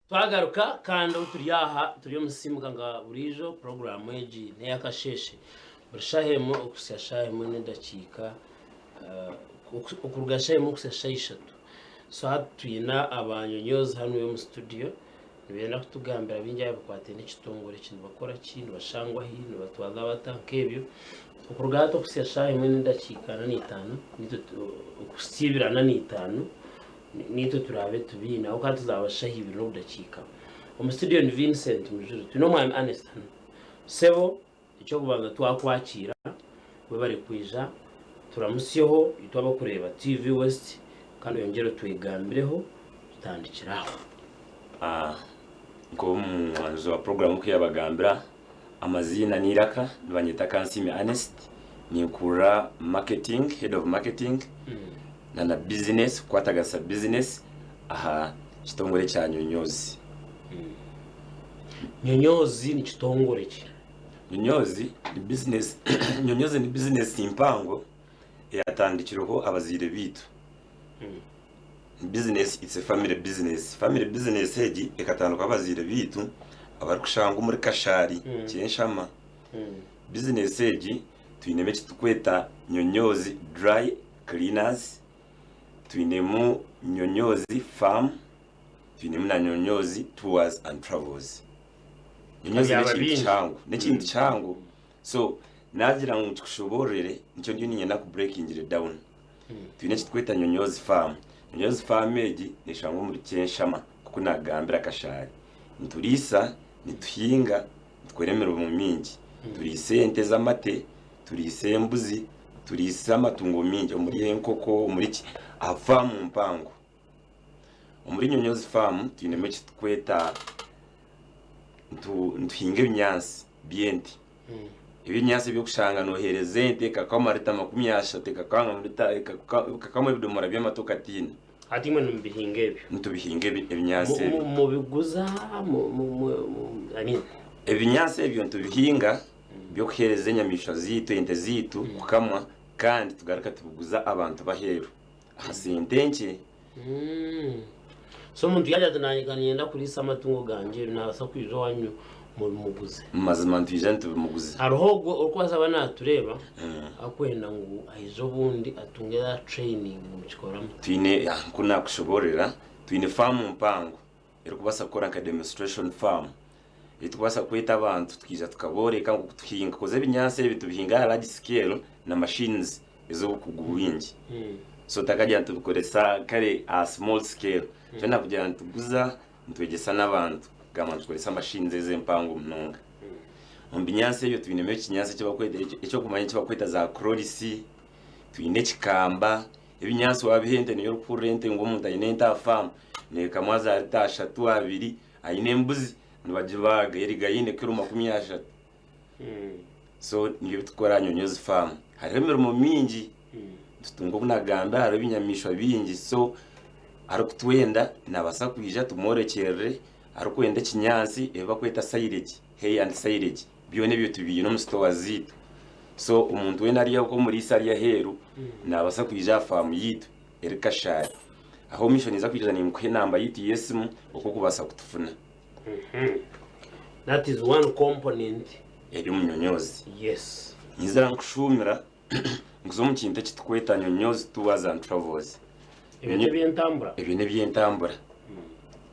Twagaruka kandi obu turi aha turi omu Simuka nka buriijo puroguraamu egi n'eyakasheeshe buri shaaha emwe okuhitsya shaaha emwe n'edakiika okuruga shaaha emwe okuhitsya shaaha ishatu. So hati twine abanyonyozi hanu omu situdiyo nibenda kutugambira bingi aha bikwataine n'ekitongore eki nibakora ki, nibashangwa hi, nibatwaza bata nk'ebyo. Okuruga hati okuhitsya shaaha emwe n'edakiika ana n'eitaano okuhitsya ibiri ana n'eitaano Naitwe turaabe tubiine ahabw'okuba tuzaaba shaaha ibiri n'obudakiika. Omu studio ni Vincent Mujuru. Twine omwami Ernest hanu. Sebo, eky'okubanza twakwakiira, webare kwija, turamutsyeho itwe abakureeba TV West kandi oyongyere otwegambireho tutandikire aho. Nk'omuhanzi wa puroguraamu oku yaabagambira, amaziina n'eiraka nibanyeta Kansiime Ernest, ninkurira marketing, head of marketing na na business, kukwataganisa business aha kitongore kya Nyonyoozi. Nyonyoozi ni kitongore ki? Nyonyoozi ni business, Nyonyoozi ni business mpango eyatandikirweho abazaire baitu. Business it's a family business. Family business egi ekatandikwaho abazaire baitu abarikushangwa omuri Kashari, Kyenshama. Bizinesi egi twinemu eki turikweta Nyonyoozi Dry Cleaners, twinemu Nyonyoozi Farm, twinemu na Nyonyoozi Tours and Travels. Nyonyoozi Byaba n'ekintu bingi. kihango, n'ekintu kihango. So naagira ngu nkikushoboororere nikyo ndiyo niinyenda nkubureekingire down. Twine eki turikweta Nyonyoozi Farm. Nyonyoozi Farm egi neeshangwa omuri Kyenshama nk'oku naagambira Kashari. Nituriisa, nituhinga, Nitukora emirimo mingi. Turiisa ente z'amate, turiisa embuzi, turiisa amatungo mingi omuri enkoko, omuri ki, aha faamu mpango. Omuri Nyonyozi faamu twinemu eki turikweta nituhinga ebinyaatsi by'ente. Ebinyaatsi ebi orikushanga nooheereza ente ekakuha marita 30, ekakuha ebidomora by'amate okatiina. Hati imwe nimubihinga ebyo? Nitubihinga ebinyaatsi ebyo. Mubiguza? I mean. Ebinyaatsi ebyo nitubihinga by'okuheereza enyamaishwa zaitu, ente zaitu kukamwa kandi tugaruka tubiguza abantu b'aheeru aha sente nkye. So omuntu yaagira ati naanye ka niinyenda kuriisa amatungo gangye ebi naabaasa kwija owaanyu mubimuguze? Mazima nitwija nitubimuguza. Hariho ogwo orikubaasa kuba naatureeba arikwenda ngu aije obundi atunge that training nimukikora muta? Twine, nk'oku naakushoboororera, twine faamu mpango erikubaasa kukora nka demonstration farm ei turikubaasa kweta abantu tukaija tukabooreka nk'oku tuhinga koz ebinyaatsi ebi tubihinga aha large scale na machines ez'obukugu bwingi so takagira ngu tubikoresa kare aha small scale kyona kugira ngu nituguza nitwegyesa n'abantu kugamba ngu tukoresa machines ezi empango munonga. Omu binyaatsi ebyo twinemu ekinyaatsi eky'okumanya eki barikweta za krolisi, twine ekikamba, ebinyaatsi waabiha ente niyo orikuhurira ente ngu omuntu aine ente aha faamu neekamwa za rita ashatu abiri, aine embuzi nibagibaaga erigayo eine kiro 30. So nibyo ebi turikukora aha Nyonyozi faamu. Hariho emirimo mingi, nitutunga oku naagamba hariho ebinyamaishwa bingi so arikutwenda naabaasa kwija tumworekyerere, arikwenda ekinyaatsi ebi barikweta silage, hay and silage byona ebyo tubiine omu sitowa zaitu. So omuntu weena ari nk'omuriisa ari aheeru naabaasa kwija aha faamu yaitu eri Kashari. Aho omu maisho ninza kwija ninkuha enamba yaitu y'esimu oku orikubaasa kutufuna. That is one component. Eri omu Nyonyozi. Yes. Ninza nkushuumira nkuze omu kintu eki turikweta Nyonyozi Tours and Travels. Ebyo n'eby'entambura? Ebyo n'eby'entambura.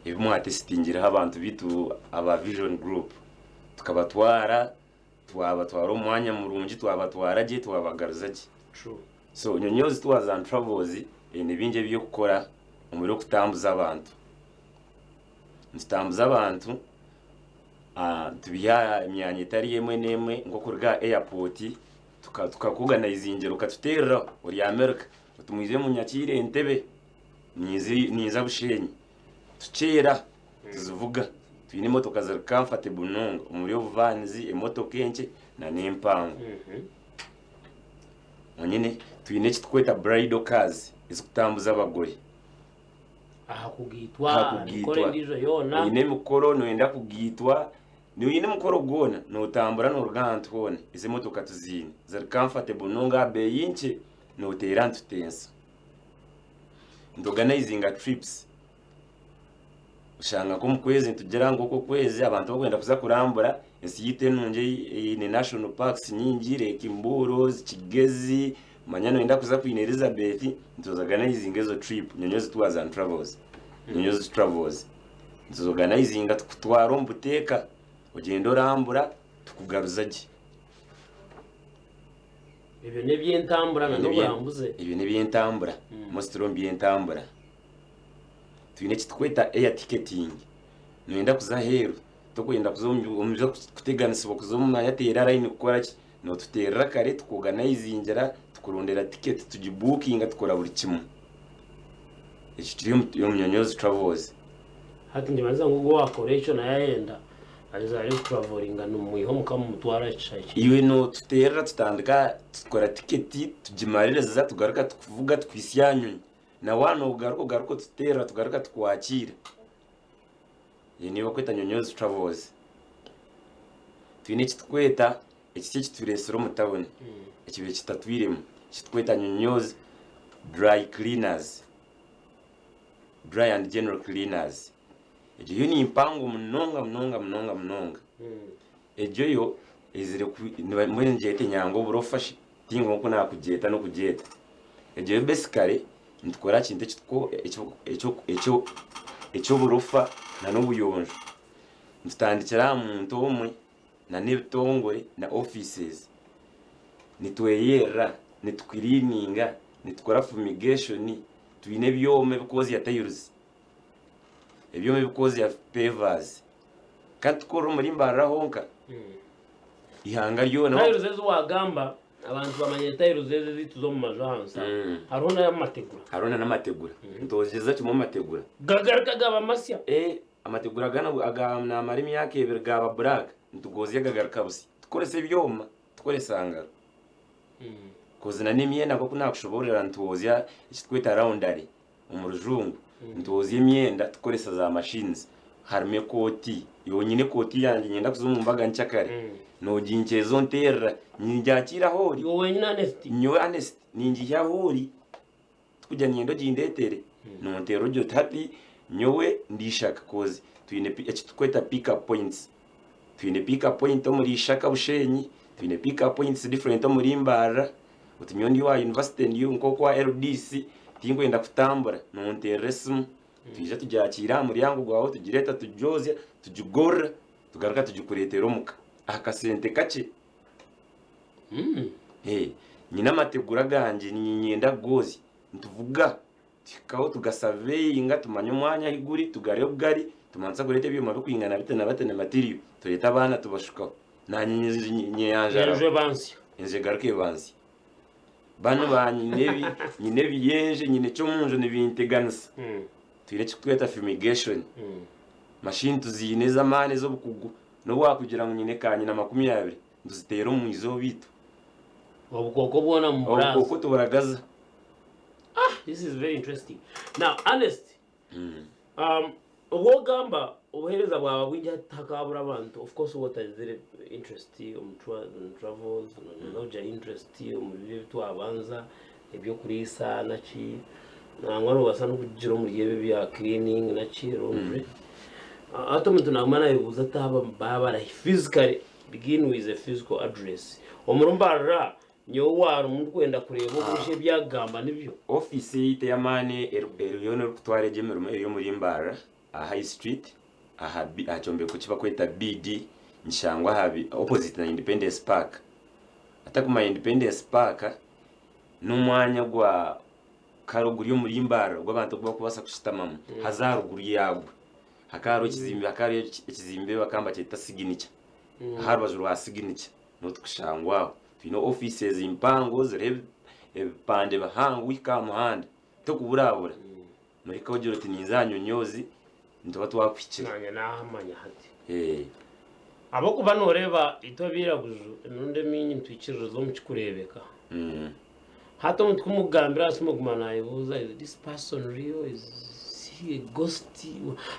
Ebi mwatesitingireho abantu baitu aba Vision Group. Tukabatwara, twabatwara omu mwanya murungi, twabatwara gye, twabagaruza gye. True. So Nyonyozi Tours and Travels eine bingi ebi erikukora omuri okutambuza abantu. Nitutambuza abantu tubiiha aha myanya etari emwe n'emwe nk'okuruga aha airport tukakuorganizingira okatuteereraho ori America oti mwije munyakiire Entebbe ninza Bushenyi tukyera tuzivuga twine emotoka ziri comfortable munonga omuri obuvaanizi emotoka enkye n'empango. Onyine twine eki turikweta bridal cars ezikutambuza abagore. Aha kugaitwa, aha mikoro endiijo yoona. Oine emikoro nooyenda kugaitwa, oine omukoro gwona nootambura nooruga ahantu hoona, ezo emotoka tuziine ziri comfortable munonga aha beeyi nkye nooteera nitutensa. Nituorganizinga trips. Oshanga nk'omu kwezi nitugira ngu oku okwezi abantu bakwenda kuza kurambura ensi yaitu enungi eine national parks nyingi Lake Mburo, Kigezi, manya noyenda kuza Queen Elizabeth, nituorganizinga ezo trip Nyonyozi Tours and Travels. Nyonyozi Travels. Nituorganizinga tukutwara omu buteeka ogyende orambura tukugaruza gye. Ebyo n'eby'entambura na n'oburambuzi. Ebyo n'eby'entambura. Mostly omu by'entambura. Twine eki turikweta air ticketing. Noyenda kuza aheeru, torikwenda kuza omu by'okuteganisibwa kuza omu Airtel line kukora ki, nootuteerera kare tukuoganaizingira, tukurondera tiketi tugibuukinga tukora buri kimwe. Ekyo kiri omu Nyonyoozi Travels. Hati nikimanyiisa ngu ogwo owaakora ekyo nawe ayenda aza arikuturavoringa nimumwiha omuka mumutwara aha kishaayi kye. Iwe nootuteerera tutandika tukora tiketi tugimaririza tugaruka tukuvuga tukuhitsya aha nyonyi. Na waaba noogaruka ogaruka otuteerera tugaruka tukwakiira. Eyo niyo barikweta Nyonyozi Travels. Twine eki turikweta ekiti eki tureetsire omu tawuni ekibaire kitatwiremu eki turikweta Nyonyozi Dry Cleaners, Dry and General Cleaners. Egyo yo ni mpango munonga munonga munonga munonga. Egyo yo eizire mbwenu ngyete nyangwa oburofa shi tinga oku naakugyeta n'okugyeta. Egyo yo basically nitukora aha kintu eky'oburofa n'obuyonjo. Nitutandikira aha muntu omwe n'ebitongore na offices. Nitweyerera, nitukiriininga, nitukora fumigation, twine ebyoma ebirikwozya tiles, ebyoma ebirikwozya pavers. Kandi tikukorera omuri Mbarara honka, eihanga ryona. Tiles ezi wagamba abantu bamanyire tiles ezi ezaitu z'omu maju ahansi aho. Hariho n'amategura. Hariho na n'amategura. Nitwogyeza kimwe amategura. Gagaruka gaba masya. Eh, amategura ganu aga namara emyaka ebiri gaba black, nitugozya gagaruka busya. Tukoresa ebyoma, tukoresa ngaro. Kozi na n'emyenda nk'oku nakushoboororera nitwozya eki turikweta laundry. Omu rujungu nitwozya emyenda tukukoresa za machines harimu ekooti iwe nyine ekooti yangye niinyenda kuza omu mbaga nkyakare noginkyeza onterera ningyakiira ahu ori Iwe wenyine Honest. Nyowe Honest ningiiha ahu ori tikugira niinyenda ogindetere nonterera ogira oti hati nyowe ndi ishaka coz twine eki turikweta pick up points twine pick up point omuri ishaka bushenyi twine pick up points different omuri mbarara Oti nyowe ndi owa yunivasite ndi nk'okwa LDC tinkwenda kutambura nonteerera esimu twija tugyakiira aha muryango gwawe tugireeta tugyozya tugigorora tugaruka tugikureetera omuka aha kasente kakye. Nyine amategura gangye niinyenda kugozya nituvuga tuhikaho tugasaveyinga tumanya omwanya ahu guri tugareeba oku gari tumanisa kureeta ebyoma birikwingana biti na biti na matiriyo tureete abaana tubashukaho. Naanye nyeyanjara. Enju eba nsya. Enju egaruka eba nsya. Banu ba nyine ebi, nyine ebiyenje, nyine eky'omunju nibinteganisa. Twine ekitweta fumigation. Machine tuziine ez'amaani ez'obukugu. N'obu waakugira ngu nyine ka nyina 20, nituziteera omu izooba itwe. Obukooko bwona muburaza. Obukooko tuburagaza. Ah, this is very interesting. Now, Ernest, Obu ogamba obuheereza bwaba bwingi hati tihakaabura abantu of course waaba otagizire interest omu travels nooza kugira interest omuri ebi ebi twabanza eby'okuriisa naki nangwa noobaasa n'okugira omuri ebi ebya cleaning naki laundry hati omuntu naaguma naayebuuza ati aba baaba barahi physically begin with a physical address omuri Mbarara Nyowe warumu ndikwenda kureeba obu ebi akugamba nibyo. Ofiisi yaitu ey'amaani eriyo n'erikutwara egi emirimo eri omuri Mbarara aha High Street aha kyombeko eki barikweta BD nikishangwa aha opposite na Independence Park. Otakumanya Independence Park n'omwanya gwa kare oguri omuri Mbarara ogu abantu barikubaasa kushutamamu haza aharuguru yaagwo hakaba hariho ekizimbe hakaba hariyo ekizimbe bakaba nibakyeta Signature aha rubaju rwa Signature. Niho turikushangwa aho. Twine offices mpango ziriho ebipande bihango wahika aha muhanda torikuburabura. Nohika ogira oti ninza aha Nyonyoozi nituba twakuhikire. Naanye naahamanya hati. Ahabw'okuba nooreeba itwe abairaguju emirundi emingi nitwikiririza omu kikureebeka. Hati omuntu kumugambira aha simu oguma nayebuuza is this person real is he a ghost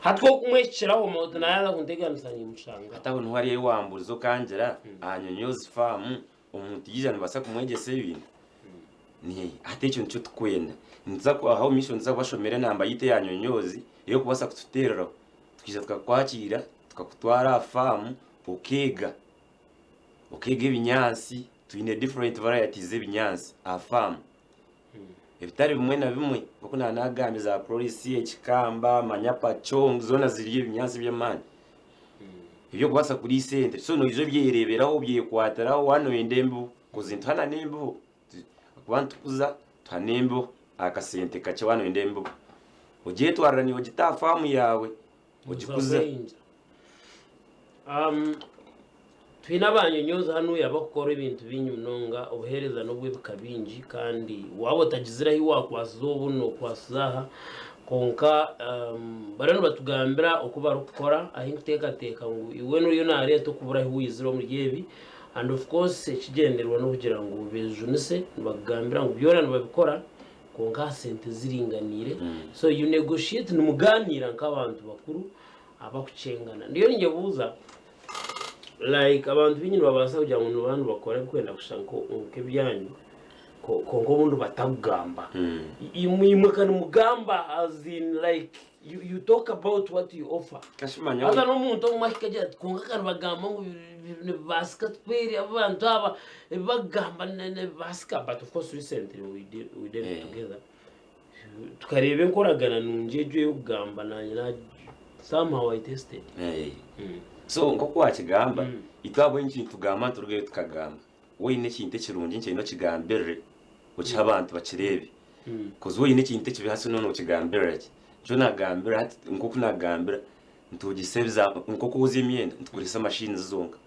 hati ku okumwehikiraho omanya oti nayaza kunteganisa nimushanga. Hati aho niho hariyo ahu wambuuriza okangira aha Nyonyoozi Farm omuntu yaija nibaasa kumwegyesa ebintu? Hati ekyo nikyo turikwenda. Nituza aho omu maisho nituza kubashomera enamba yaitu eya Nyonyoozi ey'okubaasa kututeereraho. Tukaija tukakwakiira tukakutwara aha faamu okeega. Okeega ebinyaatsi, twine different varieties z'ebinyaatsi aha faamu. Ebitari bimwe na bimwe nk'oku naanagambire za Chloris, ekikamba, manya pachong zoona ziri ebinyaatsi by'amaani eby'okubaasa kuriisa ente. So noija obyereeberaho obyekwatiraho waaba nooyenda embibo coz nituha n'embibo ahakuba nitukuza tuha n'embibo aha kasente kakye waaba nooyenda embibo. Ogyetwarira naiwe ogite aha faamu yaawe ogikuze. Twine abanyonyozi hanuya abakukora ebintu bingi munonga, obuheereza n'obw'ebika bingi kandi waaba otagizire ahu waakwasiza obu nookwasiza aha kwonka bariyo nibatugambira oku barikukora ahu nkuteekateeka ngu iwe oriyo naareeta okubura ahu waizire omuri ebi and of course ekigyendererwa n'okugira ngu beejunise nibakugambira ngu byona nibabikora kwonka aha sente ziringaniire so you negotiate nimugaaniira nk'abantu bakuru abakukyengana. Ndiyo ninyebuuza like abantu baingi nibabaasa kugira ngu nibaba nibakora ebirikwenda kushusha nk'ebyanyu kwonka obundi batakugamba. Imwe ka nimugamba as in like you, you talk about what you offer. Kashimanya Haza n'omuntu omwe ahika agira ati kwonka ka nibagamba ngu nibibaasika kweri aba bantu aba ebi bakugamba nibibaasika but of course recently we did, we did it together. Tukareeba enkoragana nungi egyo ey'okugamba naanye na somehow I tested. So nk'oku wakigamba, itwe ahabw'enki nitugamba niturugayo tukagamba? Woine ekintu ekirungi nkyenda okigambirire okihe abantu bakireebe. Coz woine ekintu ekibi hati noona okigambirira ki? Nikyo nagambira hati nk'oku nagambira nitwogyesa ebiza nk'okwozya emyenda nitukoresa machines zonka.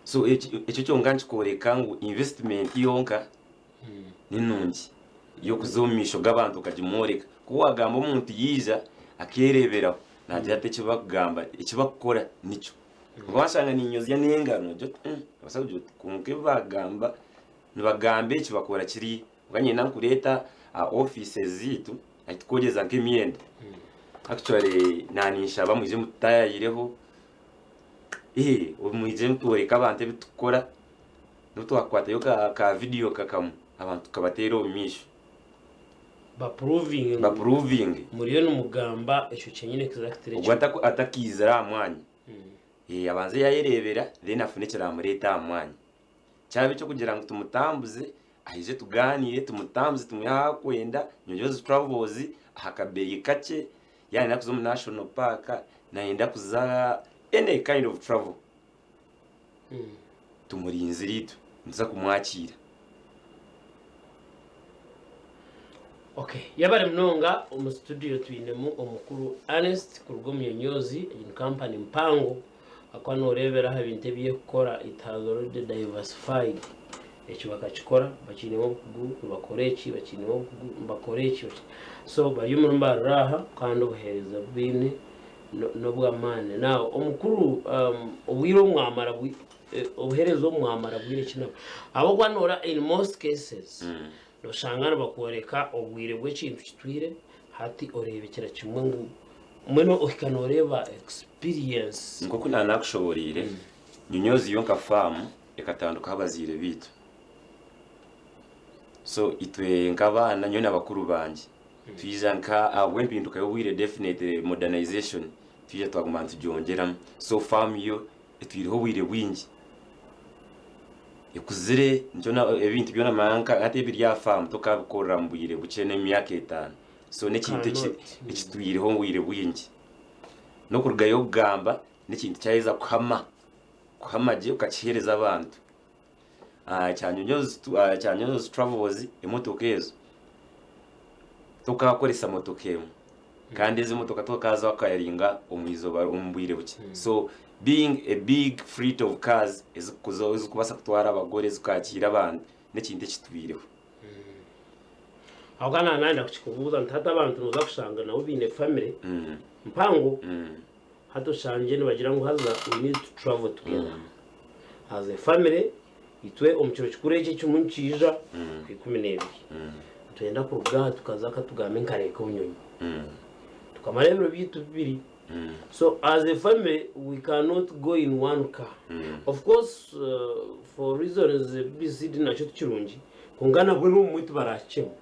So ekyo kyonka nikikworeka ngu investment yonka ni nungi y'okuza omu maisho g'abantu okagimworeka. Ku waagamba omuntu yaija akeereeberaho, naagira ati eki bakugamba, eki bakukora nikyo. Kwonka waashanga niinyozya n'engaro noogira oti mm noobaasa kugira oti kwonka ebi baagamba, nibagamba eki bakora kiriya. Kwonka niinyenda nkureete aha ofiisi zaitu ahu turikwogyeza nk'emyenda. Actually naaninshaba mwije mututaayayireho, mwije mutworeke abantu ebi turikukora. N'obu twakukwatayo ka ka vidiyo kakamwe abantu tukabateera omu maisho Bapuruvinge ngu bapuruvinge muriyo nimugamba ekyo kyenyine exactly ogwo ataku atakiizire aha mwanya eh, abanze yayereebera then afune ekiramureeta aha mwanya. Kyaba eky'okugira ngu tumutambuze aije tugaaniire tumutambuze tumwihe ahu akwenda, Nyonyozi Travels aha kabeeyi kakye, yaaba nayenda kuza omu National Park, nayenda kuza any kind of travel. Tumurinzire itwe nituza kumwakiira. Okay, yabare munonga omu studio twinemu omukuru Ernest kuruga omu Nyonyozi, egi ni kampani mpango ahakuba noreebera aha bintu ebi ekukora it has already diversified eki bakakikora bakiinemu obukugu nibakora eki bakiinemu obukugu nibakora eki so bari omuri Mbarara aha kandi obuheereza bu baine n'obw'amaani. Now omukuru obwire obu mwamara obuheereza obu mwamara bwire ki nabwo? Ahabw'okuba noora in most cases noshanga nibakworeka obwire bw'ekintu kitwire hati oreebekyera kimwe ngu mbwenu ohika nooreeba experience. Nk'oku naanakushoboreire, Nyonyozi yo nka faamu ekatandikaho abazaire baitu. So itwe nk'abaana nyowe na bakuru bangye Twija nka ahabw'empinduka y'obwire definitely modernization twija twaguma nitugyongyeramu so farm yo etwireho obwire bwingi ekuzire nikyo na ebintu byona manya nka hati ebiri aha farm tokabikorera mu bwire bukye n'emyaka etaano so n'ekintu eki Cannot. ekitwireho obwire bwingi n'okurugayo kugamba n'ekintu kyaheza kuhama kuhama gye okakiheereza abantu. Ekya Nyonyozi Travels emotoka ezo tokakoresa motoka emwe kandi ezo emotoka tokaza wakaringa omu izooba omu bwire bukye so being a big fleet of cars ezikubaasa kutwara abagore zikakiira abantu n'ekintu ekitwireho. Ahabw'okuba naaba nayenda kukikubuuza nti hati abantu nooza kushanga nabo baine family mpango Hati oshangye nibagira ngu haza we need to travel together as a family itwe omu kiro kikuru eki ekirimu nikiija ku 12 nitwenda kuruga aha tukaza katugambe nka Lake Onyonyi tukamara ebiro byaitu bibiri so as a family we cannot go in one car of course for reasons ABCD nakyo tikirungi kwonka nabwe n'obumwe tibarahikyemu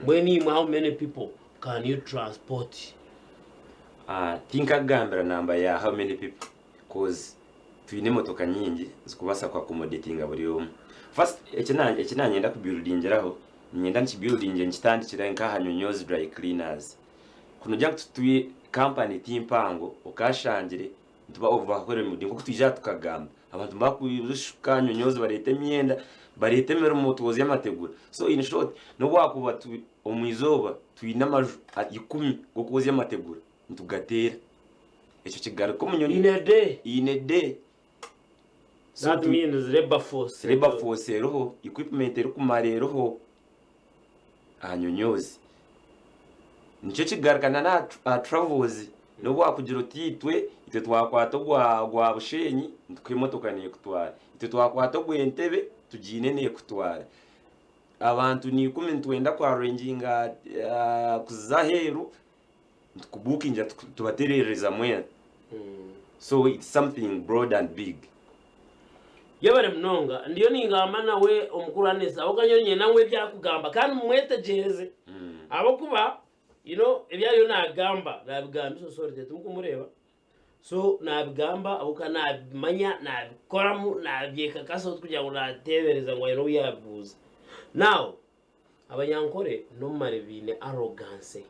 mbwenu imwe how many people can you transport? Tinkakugambira namba ya how many people coz twine emotoka nyingi zikubaasa ku accommodatinga buri omwe. First eki nanyenda ku buildingiraho, niinyenda nki buildingye nkitandikire nk'aha Nyonyozi Dry Cleaners. Ku noogira ngu titwi company ti mpango okashangire nituba overwhelmed nk'oku twija aha tukagamba. Abantu nibakushuka Nyonyozi bareeta emyenda, bareeta emirimo twozya amategura. So in short n'obu wakuba omu izooba twine amaju ikumi g'okwozya amategura nitugateera. Ekyo kigaruka omu nyonyi. In a day. In a day. So That means labour force. Labour force eriho, equipment erikumara eriho aha nyonyoozi. Nikyo kigaruka na n'aha travels n'obu waakugira oti itwe itwe twakwata ogwa gwa Bushenyi nitukuha emotoka neekutwara, itwe twakwata ogw'Entebbe tugiine neekutwara. Abantu niikumi nitwenda ku arranginga kuza aheeru nitukubukingira tubaterereza mwena. So it's something broad and big. Yebare munonga. Ndiyo ningamba nawe omukuru Agnes ahabw'okuba nyowe niinyenda ngu ebi arikugamba kandi mumwetegyereze ahabw'okuba you know ebi ariyo naagamba naabigambisa authority timukumureeba so naabigamba ahabw'okuba naabimanya naabikoramu naabyekakasa kugira ngu naateebereza ngu aine ou yaabibuuza. Now Abanyankore normally baine arrogance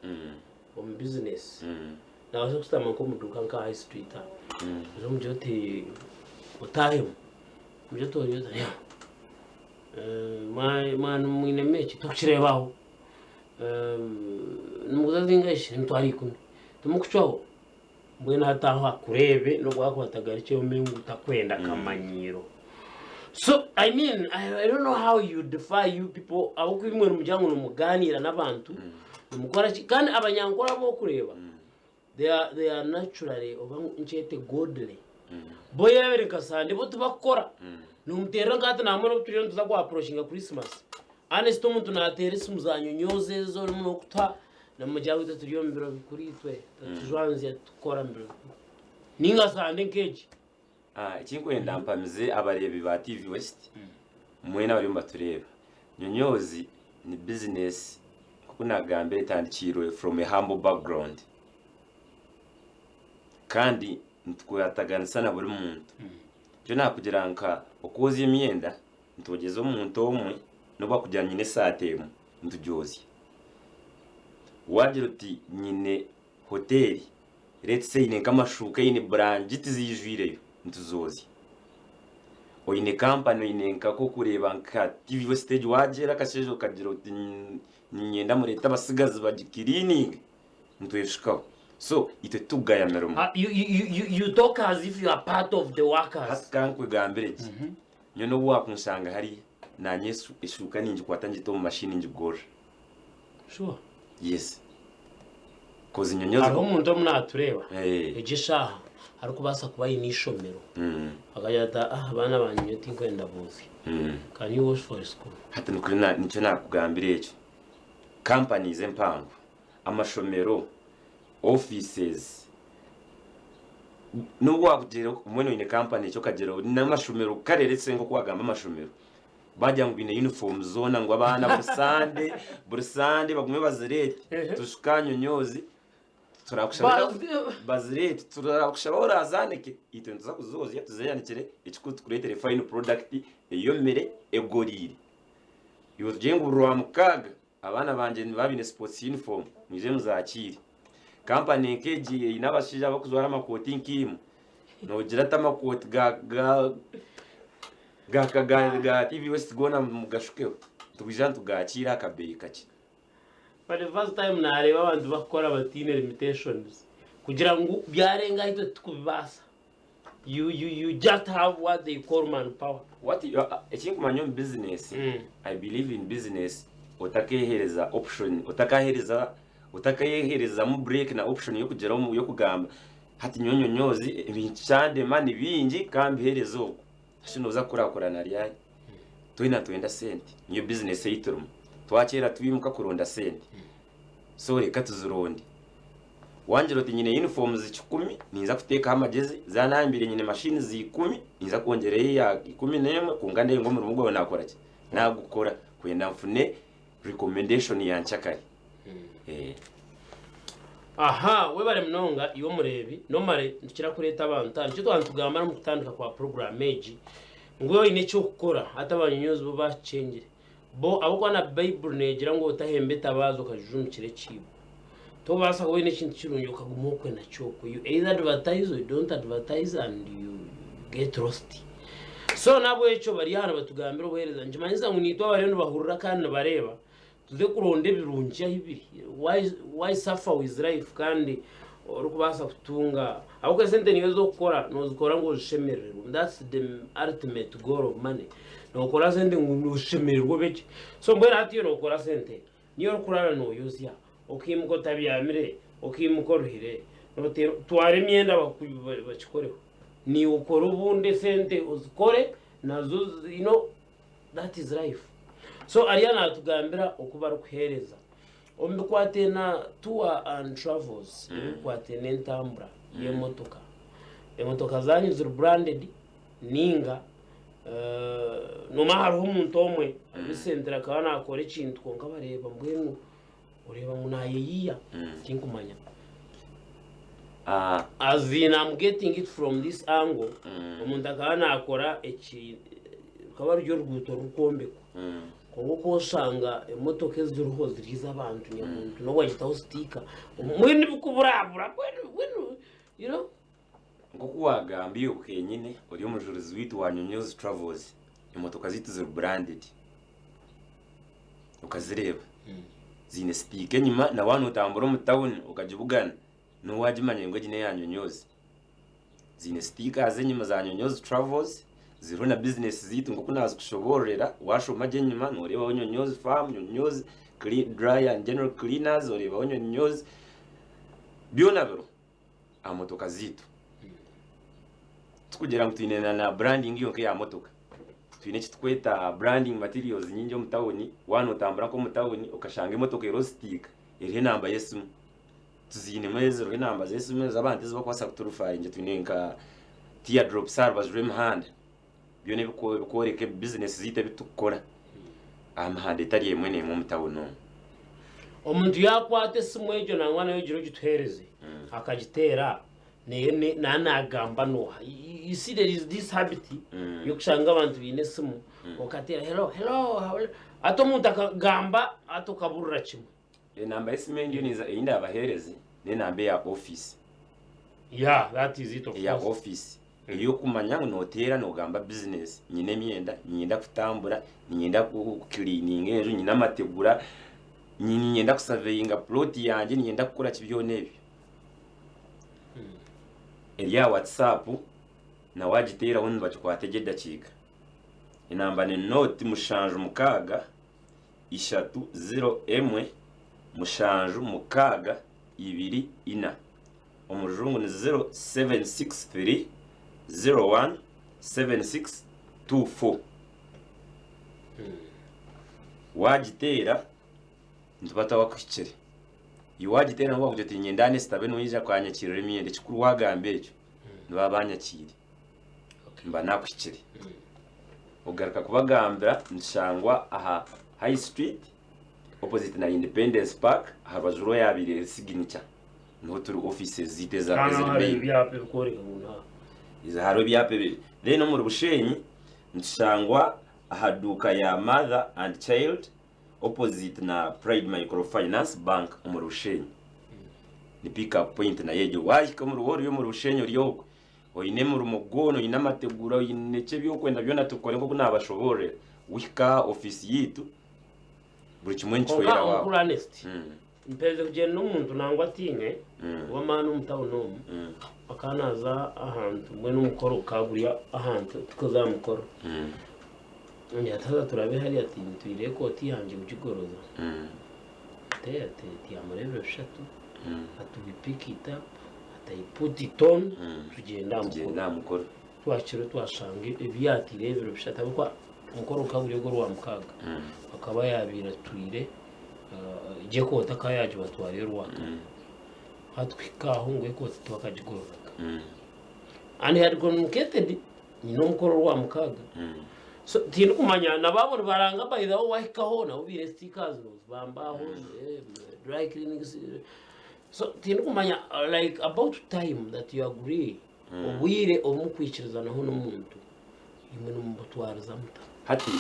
omu business. Nabaasa kushutama nk'omu duuka nka high street aho, oze omugire oti otahemu, omugire oti ori ota mwana mwinemu eki tokukireeba aho, nimuguza zingahi shi emitwaro ikumi, timukucwaho? Mbwenu hati aho akureebe n'obu akuba atagarukyeho omanye ngu takwenda akamanyiiro. So I mean I, I don't know how you defy you people ahabw'okuba imwe nimugira ngu nimugaaniira n'abantu nimukora ki kandi abanyankore abu orikureeba they are, they are naturally oba nkyete godly bo yaabire nka Sunday bo tibakukora nomuteerera nka hati nambwenu obu turiyo nituza ku approachinga Christmas honest omuntu naateera esimu za nyonyoozi ezo orimu n'okuta Namugira ngu itwe turi omu biro bikuru itwe tatujwanzya tukora omu biro bikuru ninga sande nk'egi. Ekinkwenda mpamize abareebi ba TV West mwena abariyo nibatureeba, Nyonyoozi ni bizinesi nk'oku nagambire etandikiirwe from a humble background kandi nitukwataganisa na buri muntu. Nikyo nakugira nka okwozya emyenda nitwogyeza omuntu omwe n'obu akugira nyine esaati emwe nitugyozya. Waagira oti nyine hoteeri let's say eine nk'amashuuka eine burangiti ziijwireyo nituzoozya. Oine kampani oine nk'okureeba nka TV West egi waagyera akasheeshe okagira oti niinyenda mureete abatsigazi bagikiriininge nitweshukaho. So itwe titukugaya mirimo. You, you, you, you talk as if you are part of the workers. Hati ka nkugambire gye, nyowe n'obu waakunshanga hariya Naanye eshuuka ningikwata ngita omu mashini ngigorora. Sure. Yes. Kozi nyonyozi. Hariho omuntu omu naatureeba egi eshaaha arikubaasa kuba aine eishomero akagira ati ah abaana bangye nyowe tinkwenda boozye. Can you wash for school? Hati nikuri nikyo naakugambira ekyo. Companies empango, amashomero, offices, n'obu waakugira mbwenu oine company eki okagira n'amashomero kare let's say nk'oku waagamba amashomero baagira ngu baine uniform zoona ngu abaana buri Sunday buri Sunday bagume bazireete tushuke aha nyonyoozi turakushaba bazireete turakushaba orazaanike itwe nituza kuzoozya tuzeeyanikire ekikuru tukureetere final product eyomire egoriire iwe tugire ngu buri rwamukaaga Abaana bangye nibaba baine sports uniform, mwije muzakiire. Kampani nk'egi eine abashaija abarikujwara amakooti nkaimwe, noogira ati amakooti ga ga ga ga ga TV West goona mugashukeho, nitwija nitugakiira aha kabeeyi kakye. For the first time nareeba abantu bakukora bataine limitations kugira ngu byarenga ahu itwe titukubibaasa. You, you, you just have what they call man power. What you, uh, ekinkumanya omu business mm. I believe in business otakaehereza option otakahereza otakayeherezamu break na option yokugira yokugamba hati nyowe nyonyozi ebintu kyandema ni bingi kambihereza oku hati noza kukurakurana ryari twena twenda sente niyo business ei turimu twakyera twimuka kuronda sente so reka tuzironde Wangira oti nyine uniforms kikumi ninza kuteekaho amagyezi, zanambire nyine machines ikumi ninza kwongyerayo eya 11 kwonka ndeebe ngu omurimo gwawe nakora ki? Nagukora kwenda nfune recommendation ya nkyakare. Aha, webare munonga iwe omureebi. Normally nitukira kureeta abantu aha, nikyo twaba nitugamba n'omu kutandika kwa puroguraamu egi ngu waaba oine eky'okukora hati abanyonyozi bo bakikyengire. Bo ahabw'okuba na Baiburi neegira ngu otahemba etabaaza okagijumikira ekiibo. Tobaasa kuba oine ekintu kirungi okaguma okwe nakyo okwe. You either advertise or you don't advertise and you get lost. So n'ahabw'ekyo bari aha nibatugambira obuheereza. Nikimanyisa ngu naitwe abariyo nibahurira kandi nibareeba Tuze kuronda ebirungi ahu biri. Why, why suffer with life kandi orikubaasa kutunga ahabw'okuba esente niiwe ez'okukora noozikora ngu ozishemerererwe. That's the ultimate goal of money. Nookora sente ngu oshemererwe obe gye. So mbwenu hati iwe nookora sente, niyo orikuraara nooyozya, okaimuka otabyamire, okaimuka oruhire, nooteera twara emyenda bakikoreho. Niiwe okore obundi esente ozikore nazo you know That is life. So ariyo natugambira oku barikuhereza omu bikwataine na tour and travels, ebikwataine n'entambura y'emotoka. Emotoka zanyu ziri branded ninga eh, noma hariho omuntu omwe recently akaba nakora ekintu kwonka bareeba mbwenu oreeba ngu nayeyiya tinkumanya. Ah, As in I'm getting it from this angle, omuntu akaba nakora eki rukaba ruri oruguuto rurikwombekwa kwonka oku oshanga emotoka eziriho ziri ez'abantu nyamuntu n'obu wagitaho sitiika mbwenu bikuburabura mbwenu mbwenu you know Nk'oku waagamba iwe kenyine ori omujurizi waitu wa Nyonyozi Travels, emotoka zaitu ziri branded. Okazireeba. Ziine sitiika enyima na waaba nootambura omu tawuni okagibugana, niho waagimanya ngu egi n'eya Nyonyozi. Ziine stickers enyima za Nyonyozi Travels, ziriho na bizinesi zaitu nk'oku naazikushoboororera, waashoma gye enyima nooreebaho Nyonyozi Farm, Nyonyozi Dry and General Cleaners, oreebaho Nyonyozi, byona biriho aha motoka zaitu. Tikugira ngu twine na na branding yonka eya motoka, twine eki turikweta branding materials nyingi omu tawuni, waaba nootambura nk'omu tawuni okashanga emotoka eriho sitiika eriho enamba y'esimu. Tuziinemu eziriho enamba z'esimu ez'abantu ezi barikubaasa kuturufaringa twine nka tear drops aha rubaju rw'emihanda byona ebikworeka bizinesi zaitu ebi turikukora aha mihanda etari emwe n'emwe omu tawuni omu. Omuntu yaakwata esimu egyo nangwa nayo ogire ogituheereze akagiteera nayo naaba naagamba n'oha? You see there is this habit y'okushanga abantu baine esimu okateera hello hello how are you hati omuntu akagamba hati okaburira kimwe. Enamba y'esimu ei ndiyo ninza ei ndaabaheereze n'enamba eya ofiisi. Yeah, that is it of Eya course. ofiisi ey'okumanya ngu nooteera noogamba bizinesi, nyine emyenda, niinyenda kutambura, niinyenda kukiliininga enju, nyine amategura, niinyenda kusaveyinga pulooti yangye, niinyenda kukora ki byona ebyo. Eri aha watisaapu na waagiteeraho nibagikwata egyo edakiika. Enamba ni nooti mushanju mukaaga. ishatu ziro emwe mushanju mukaaga ibiri ina. Omu rujungu ni 0763 01 7624. Waagiteera nituba twakuhikire. Iwe waagiteera nibwo bakugira oti niinyenda Anesta abe niwe yaija kwanyakiirira emyenda. Ekikuru waagamba ekyo nibaba banyakiire. Mba nakuhikire. Ogaruka kubagambira nitushangwa aha High Street opposite na Independence Park aha rubaju rw'eyabaire eri Signature niho turi offices zaitu eza Hano eziri hariho main. ebyapa ebikworeka ngu naha. Iza hariho ebyapa ebi. Then omuri Bushenyi nitushangwa aha duuka ya Mother and Child opposite na Pride Microfinance Bank omuri Bushenyi. Ni pick up point nayo egyo. Wahika omuri ori omuri Bushenyi ori okwe Oine omurimo gwona, oine amategura, oine ki ebi orikwenda byona tukore nk'oku naabashoboororera. Wihika aha ofiisi yaitu, buri kimwe Kwonka nikihwera waawe. omukuru Ernest, mperize kugyenda n'omuntu nangwa tiinye ow'amaani omu tawuni omu, akaba naaza ahantu mbwenu omukoro gukaba guri ahantu tukuza aha mukoro. Ngira ati haza turabe hariya ati ntwire ekooti yangye kugigoroza. Ati ati tiyamureebire bishatu, ati we pick it up. Ati I put it on tugyende aha mukoro. Tugyende aha mukoro. Twahikire twashanga ebi yaatiire ebiro bishatu ahabw'okuba omukoro gukaba guri ogw'orwamukaaga. Akaba yaabaire atwire egyo ekooti akaba yaagibatwara orwakana. Hati kuhika aho ngu ekooti tibakagigororaga. And he had communicated nyine omukoro orwamukaaga. So tindikumanya nabo abo nibaranga by the way wahikaho nabo baine stickers nozibamba aho, dry cleaning. So tindikumanya like about time that you agree obwire obu mukwikirizanaho n'omuntu imwe nimubutwariza muta? Hati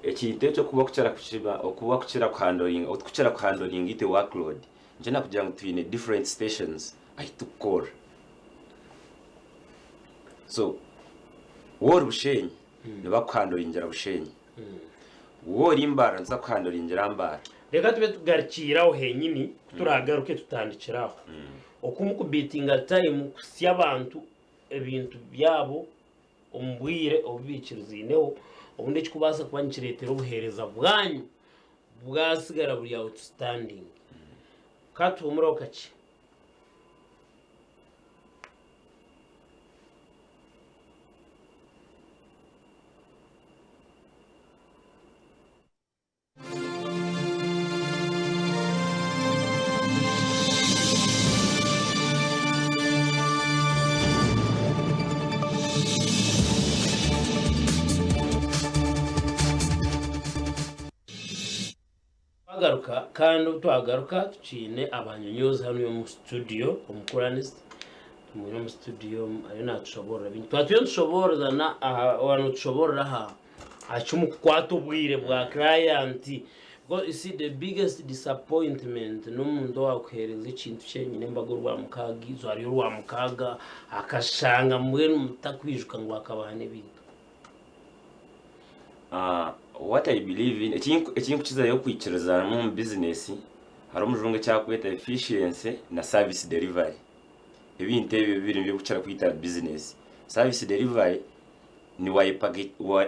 ekintu ekyo okuba okukira kukiba okuba okukira kuhandoringa otukukira kuhandoringa itwe workload nikyo nakugira ngu twine different stations ahi tukukorra. So waaba ori Bushenyi nibakuhandoringira Bushenyi, waaba ori Mbarara nibaza kuhandoringira Mbarara. Reka tube tugarukiire aho henyini ku turagaruke tutandikire aho. Oku mukubiitinga time kuhitsya abantu ebintu byabo omu bwire obu baikiriziineho, obundi ekirikubaasa kuba nikireetera obuheereza bwanyu bwasigara buri outstanding. Ka tuhumureho kakye. Twagaruka kandi obu twagaruka tukiine abanyonyozi hanu omu studio omukuranist tumwine omu studio ariyo natushoborora bingi twaba turiyo nitushobororana aha oba nitushoborora aha aha kimukukwata obwire bwa client because you see the biggest disappointment n'omuntu owakuhereza ekintu kyenyine embaga orwamukaaga eizooba ryo orwamukaaga akashanga mbwenu mutakwijuka ngu akabaha n'ebintu. What I believe in, ekinkukizayo kwikirizamu omu bizinesi hariho omujungu eki arikweta efficiency na service delivery. Ebintu ebyo bibiri nibyo bikukira kwita bizinesi. Service delivery ni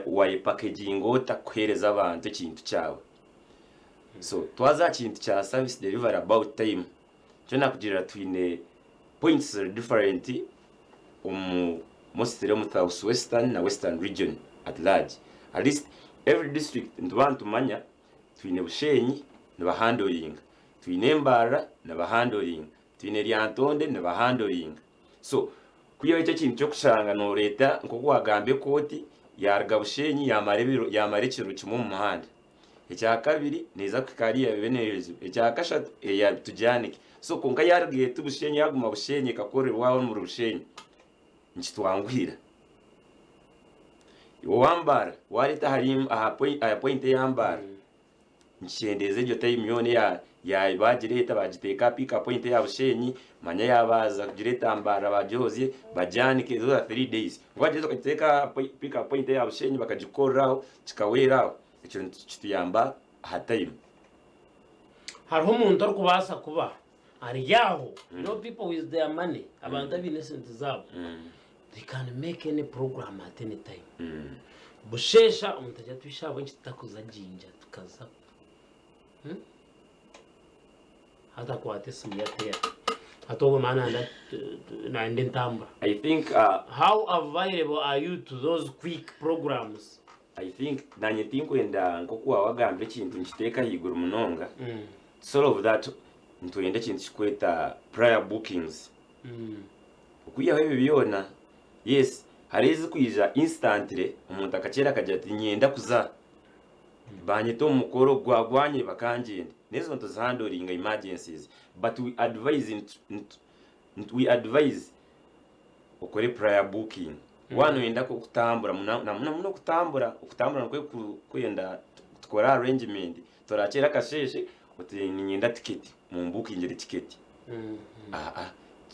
wayepakeginga ota kuheereza abantu ekintu kyawe. So twaza aha kintu kya service delivery about time, nikyo naakugirira twine points ziri different omu mostly omu South Western na Western region at large. At least every district nituba nitumanya twine Bushenyi nibahandoringa, twine Mbarara nibahandoringa, twine Lyantonde nibahandoringa. So kwihaho ekyo ekintu ky'okushanga noreeta nk'oku wagamba ekooti yaruga Bushenyi yamara ebiro yamara ekiro kimwe omu muhanda. Ekyakabiri neeza kuhika hariya ebe neeyozibwa. Ekyakashatu eya tugyanike. So kwonka yaaruga eti Bushenyi yaaguma Bushenyi ekakorerwa aho omuri Bushenyi, nikitwanguhira. Owa Mbarara waareeta ahari aha point aha point eya Mbarara, nikikyendeeza egyo time yoona eya ya baagireeta baagiteeka aha pick point eya Bushenyi, manya yaabaza kugireeta Mbarara bagyozye, bagyanike, those are 3 days. Kwonka waagiheza okagiteeka aha pick point eya Bushenyi bakagikorera aho, kikahwera aho. Ekyo nikituyamba aha time. Hariho omuntu orikubaasa kuba ari aho, you know people with their money, abantu abaine esente zaabo, they can make any program at any time. Busheesha omuntu agira ati "Ishe ahabw'enki tutakuza Jinja tukaza Hmm? Hati akwata esimu ye ateera. Hati obwo maana nanda nanda entambura. I think How available are you to those quick programs? I think nanye tinkwenda nk'oku waawagamba ekintu nikiteeka ahaiguru munonga. To solve that nitwenda ekintu kirikweta prior bookings. Okwihaho ebyo byona, yes hariho ezirikwija instantly omuntu akakyera akagira ati niinyenda kuza banyeta omu mukoro gwagwanye bakangyenda. N'ezo nituzihandoringa emergencies but we advise we advise okore prior booking. Waaba noyenda kutambura na muno okutambura, okutambura nikwo kwenda tukore arrangement, torakyera akasheeshe oti niinyenda tiketi mumbukingire tiketi.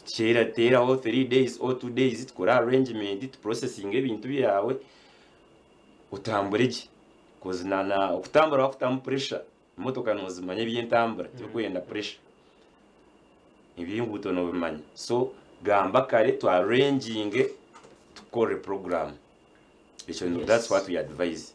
Kyera teeraho 3 days or 2 days tukore arrangement tupurosesinge ebintu byawe otambure gye coz na okutambura wakutamu pressure emotoka nozimanya eby'entambura tibirikwenda pressure. Eby'enguuto noobimanya. So gamba kare tu arranginge tukore program. Ekyo Yes. that's what we advise.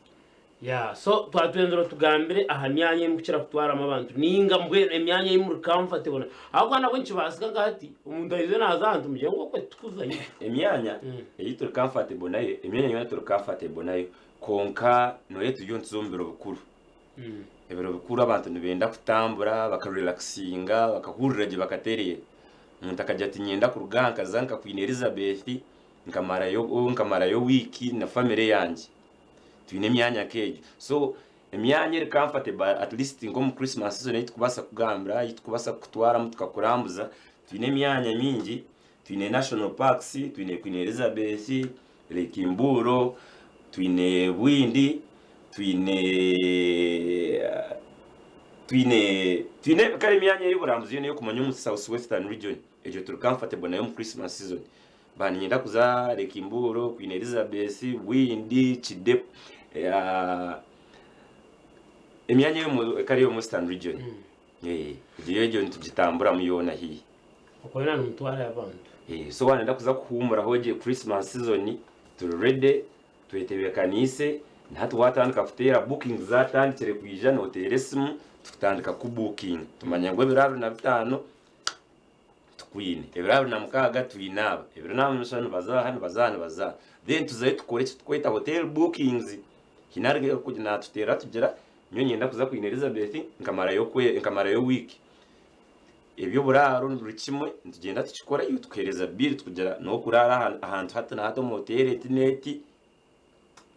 Yeah, so twatwenzire otugambire aha myanya ei mukukira kutwaramu abantu ninga mbwenu emyanya ei muri comfortable ahabw'okuba nabwo nikibaasika nka hati omuntu aizire naaza ahantu mugire ngu okwe titukuzayo. Emyanya ei turi comfortable nayo, emyanya yoona turi comfortable nayo kwonka nooreeba turiyo nituza omu biro bikuru. Ebiro bikuru abantu nibenda kutambura bakarelakisinga bakahurira gye bakatereera. Omuntu akagira ati niinyenda kuruga aha nkaza nka Queen Elizabeth nkamarayo nkamarayo wiiki na famire yangye. Twine emyanya nk'egyo. So emyanya eri comfortable at least nk'omu Christmas season ei turikubaasa kugambira, ei turikubaasa kukutwaramu tukakurambuza, Twine emyanya mingi, twine national parks, twine Queen Elizabeth, Lake Mburo, twine Bwindi, twine twine twine kare emyanya ey'oburambuzi yoona ey'okumanya omu South Western region. Egyo turi comfortable nayo omu Christmas season. Ba niinyenda kuza Lake Mburo, Queen Elizabeth, Bwindi, Kidepo, emyanya ey'omu kare ey'omu Western region. Egyo egyo nitugitamburamu yoona haihi. Okwo yoona nimutwarayo abantu. So waaba nooyenda kuza kuhuumuraho gye Christmas season, turi ready, twetebeekaniise, na hati waatandika kuteera bookings zaatandikire kwija, nooteera esimu tukutandika kukubuukinga. Tumanya ngu ebiro 25 tukwine, ebiro 26 twine aba, ebiro 27 nibaza aha, nibaza aha, nibaza aha. Then tuzayo tukore eki turikweta hotel bookings. Haine ari naatuteerera atugira nyowe niinyenda kuza Queen Elizabeth nkamarayo okwe nkamarayo wiiki. Eby'oburaaro ni buri kimwe nitugyenda tukikora iwe tukuheereza bill tukugira n'okuraara aha ahantu hati na hati omu hoteeri eti n'eti,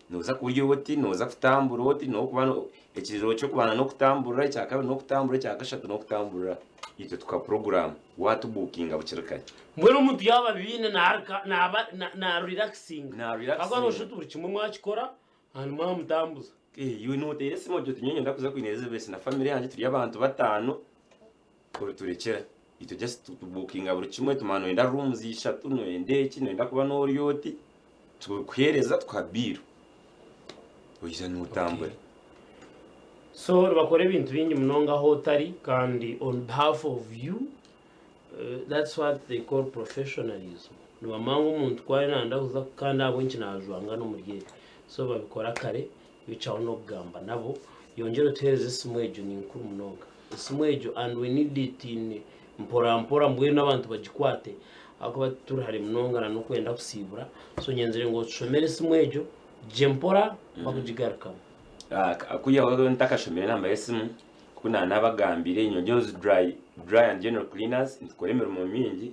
nooza kurya oti, nooza kutambura oti, n'okuba ekiro ky'okubanza n'okutamburira, ekyakabiri n'okutamburira, ekyakashatu n'okutamburira. Itwe tukuha puroguraamu waatubuukinga bukiri kare. Mbwenu omuntu yaaba abiine naaba naarirakisinga. Naarirakisinga. Ahabw'okuba nooshusha oti buri kimwe mwakikora hanyuma mwamutambuza. Iwe nooteera esimu ogira oti nyowe niinyenda kuza Queen Elizabeth na famire yangye turi abantu bataano, oriturekyera. Itwe just tubuukinga buri kimwe tumanya nooyenda rooms ishatu, nooyenda eki, nooyenda kuba noorya oti, tukuheereza tukuha bill oija nootambura. So nibakora ebintu bingi munonga ahu otari kandi on behalf of you that's what they call professionalism. Nibamanya ngu omuntu ku ari nayenda kuza kandi ahabw'enki najwangana omuri ebi. So babikora kare bicaho n'okugamba nabo. Yongyera otuheereze esimu egyo ni nkuru munonga. Esimu egyo and we need it in mpora mpora mbwenu abantu bagikwate ahakuba tituri hare munonga na n'okwenda kusiibura. So nyenzire ngu otushomere esimu egyo gye mpora bakugigarukamu. Kwihaho ntakashomire enamba y'esimu, nk'oku naanabagambire, Nyongyeho Dry, Dry and General Cleaners, nitukora emirimo mingi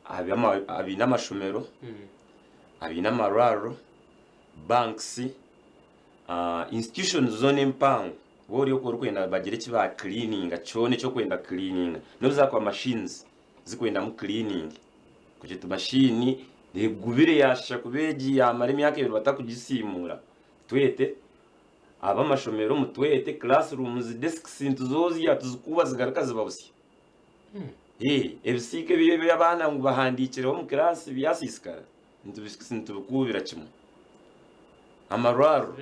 abaine amashomero, abaine amarwariro, banks, institutions zoona empango, waaba ori okwo orikwenda bagire eki ba cleaninga kyona eki orikwenda ku cleaninga, n'obu zaakuba machines zikwendamu cleaning, kugira oti machine egubire yaashusha kuba egi yaamara emyaka ebiri batakugisiimuura, twete ab'amashomero mutwete, classrooms, desks nituzoozya tuzikuuba zigaruka ziba busya. Ebisiika ebi abaana ngu bahandiikireho omu kiraasi byasiisikara nitubikuubira kimwe. Amarwariro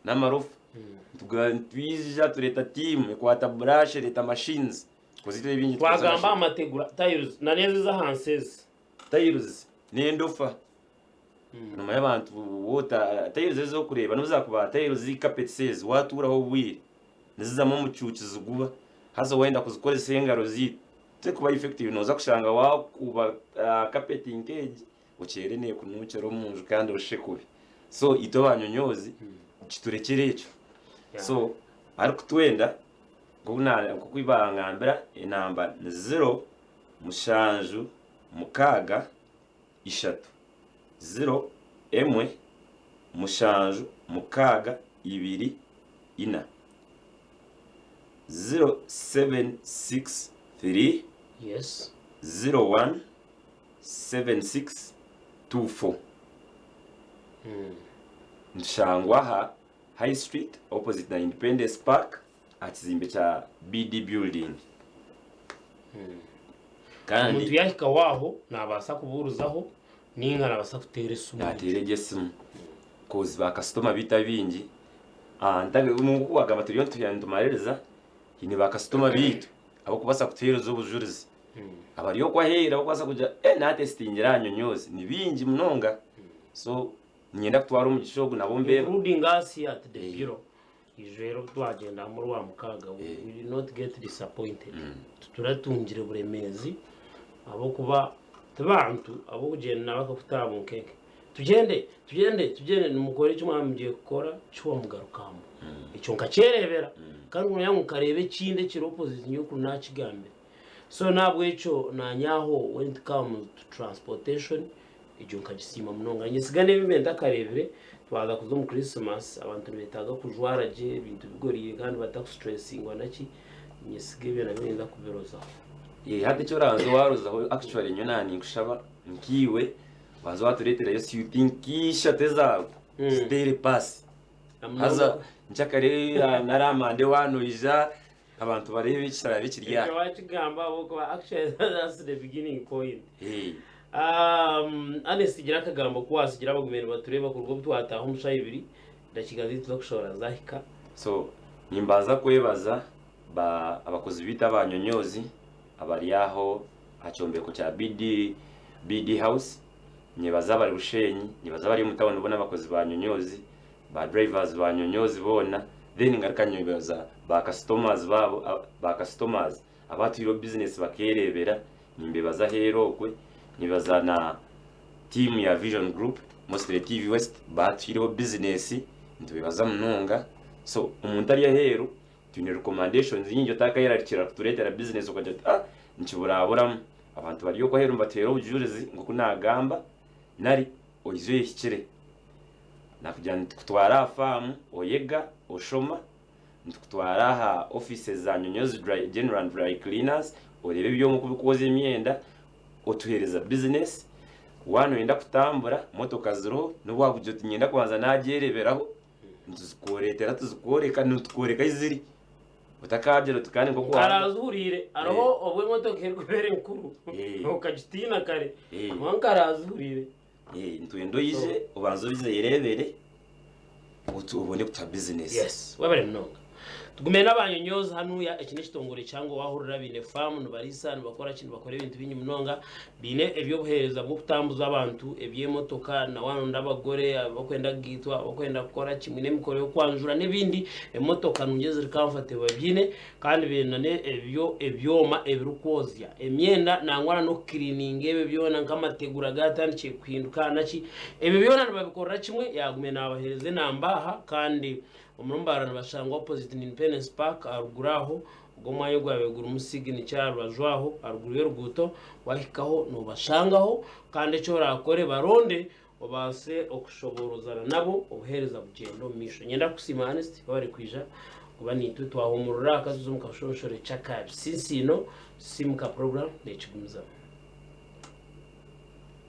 n'amarofa nitwija tureeta tiimu ekwata burashi ereeta machines koz itwe ebingi tukozesa Twagamba aha mategura, tiles, na n'ezi ez'ahansi ezi. Tiles n'endofa. Nomanya abantu wota tiles ezi orikureeba n'obu zaakuba tiles carpets ezi waatuuraho obwire nizizamu omucuucu ziguba haza waayenda kuzikoresa engaro zaitu terikuba effective nooza kushanga waakuba carpet nk'egi okyere neekunuukira omu nju kandi oshushe kubi. So itwe abanyonyoozi kiturekyere ekyo. So arikutwenda nk'oku bangambira enamba ni ziro mushanju mukaaga ishatu, ziro, emwe, mushanju, mukaaga, ibiri, ina. 0763 Yes. 01 76 24. Nitushangwa aha High Street opposite na Independence Park aha kizimbe kya BD Building. Kandi Omuntu yahikaho aho nabaasa kubuurizaho ninga nabaasa kuteera esimu. Nateera egyo esimu koz ba kasitoma baitu abaingi nkoku wagamba turiyo nitumaririza haine ba kasitoma baitu abarikubaasa kutuheereza obujurizi abari okwo aheeru abarikubaasa kugira eh natesitingire aha nyonyoozi ni baingi munonga so niinyenda kutwara omugisha ogu nabo mbe Including us here at the bureau. Ijwera obu twagyenda hamwe Orwamukaaga, we we did not get disappointed. Tituratungire buremeezi ahabw'okuba ti bantu ab'okugyenda bakakutaha bunkenke. Tugyende, tugyende, tugyende, nimukora eki mwaba mugiye kukora kihwa mugaruka hamwe. Ekyo nkakyereebera kandi ku noogira ngu nkareeba ekindi ekiri opposite nyowe kuri naakigambire. So n'ahabw'ekyo naanye aho when it comes to transportation Egyo nkagisiima munonga. Nyesiga n'ebi mbaire ntakareebire, twaza kuza omu Christmas, abantu nibetaaga kujwara gye, ebintu bigoriire kandi batakusituresingwa naki, nyesiga ebyo nabyo ninza kubirozaho. Eh, hati eki orabanza warozaho actually nyowe na ninkushaba nkiiwe banza watureeterayo suit nk'ishatu ezaawe ziteere paasi haza nkyakare nari amande waanoija abantu bareebe ekiraabe kiri aha Ekyo wakigamba ahabw'okuba actually that's the beginning point. Eh, Ernest gira akagambo ku wasigira abagumiire nibatureeba kuruga obu twataaha omu shaaha ibiri dakiika zaitu z'okushohora zahika. So nimbanza kwebaza ba abakozi baitu aba Nyonyozi abari aho aha kyombeko kya BD, BD House, nyebaza abari Bushenyi, nyebaza abari omu tawuni boona abakozi ba Nyonyozi, ba drivers ba Nyonyozi boona, then ngaruka nyebaza ba customers baabo, ba customers abatwireho business bakerebera, nimbebaza aheeru okwe, nyebaza na team ya Vision Group, mostly TV West batwireho business, nitubebaza munonga, so omuntu ari aheeru Twine recommendations nyingi otakayerarikirira kutureetera business okagira oti ah nikiburaburamu. Abantu bari okwo aheeru nibatuheera obujurizi nk'oku naagamba nari oije oyehikire. Nakugira nti tukutwara aha faamu oyega, oshoma, nitukutwara aha offices za Nyonyozi Dry General and Dry Cleaners oreebe ebyoma oku birikwozya emyenda, otuheereza business. Waaba nooyenda kutambura motoka ziriho n'obu waakugira oti niinyenda kubanza naagyereeberaho, nituzikworeetera tuzikworeka nitukworeka ahi ziri otakagira oti kandi nk'oku waaba- Nkaraazihuriire hariho obu emotoka erikubeera enkuru Eh. okagitiina kare Eh. kwonka nkaraazihuriire Eh, nitwenda oije obanze ozereebere otu- obone kutuha bizinesi yes webare munonga tugume n'abanyonyozi hanuya eki n'ekitongore kyange owahurira baine faamu nibariisa nibakora ki nibakora ebintu bingi munonga Baine eby'obuheereza bw'okutambuza abantu, eby'emotoka, na waronda abagore abakwenda kugaitwa, abakwenda kukora ki, mwine emikoro y'okwanjura n'ebindi, emotoka nungi eziri comfortable babiine kandi baine na n'ebyo ebyoma ebirikwozya emyenda nangwa na n'okukiriininga ebyo byona nk'amategura gaatandikire kuhinduka naki, ebyo byona nibabikorera kimwe yaagumya naabaheereza enamba aha kandi omuri Mbarara nibashangwa opposite Independence Park aharuguru aho. Ogwo omwanya ogwabaire gurimu siginicha aha rubaju aho aharuguru y'oruguuto, waahikaho noobashangaho, kandi eki oraakore baronde obaase okushoboorozana nabo obuheereza bugyende omu maisho. Niinyenda kukusiima Ernest webare kwija kuba naitwe twahumurira aha katuza omu kashonshore ky'akabisinsiino Simuka program nekigumizamu.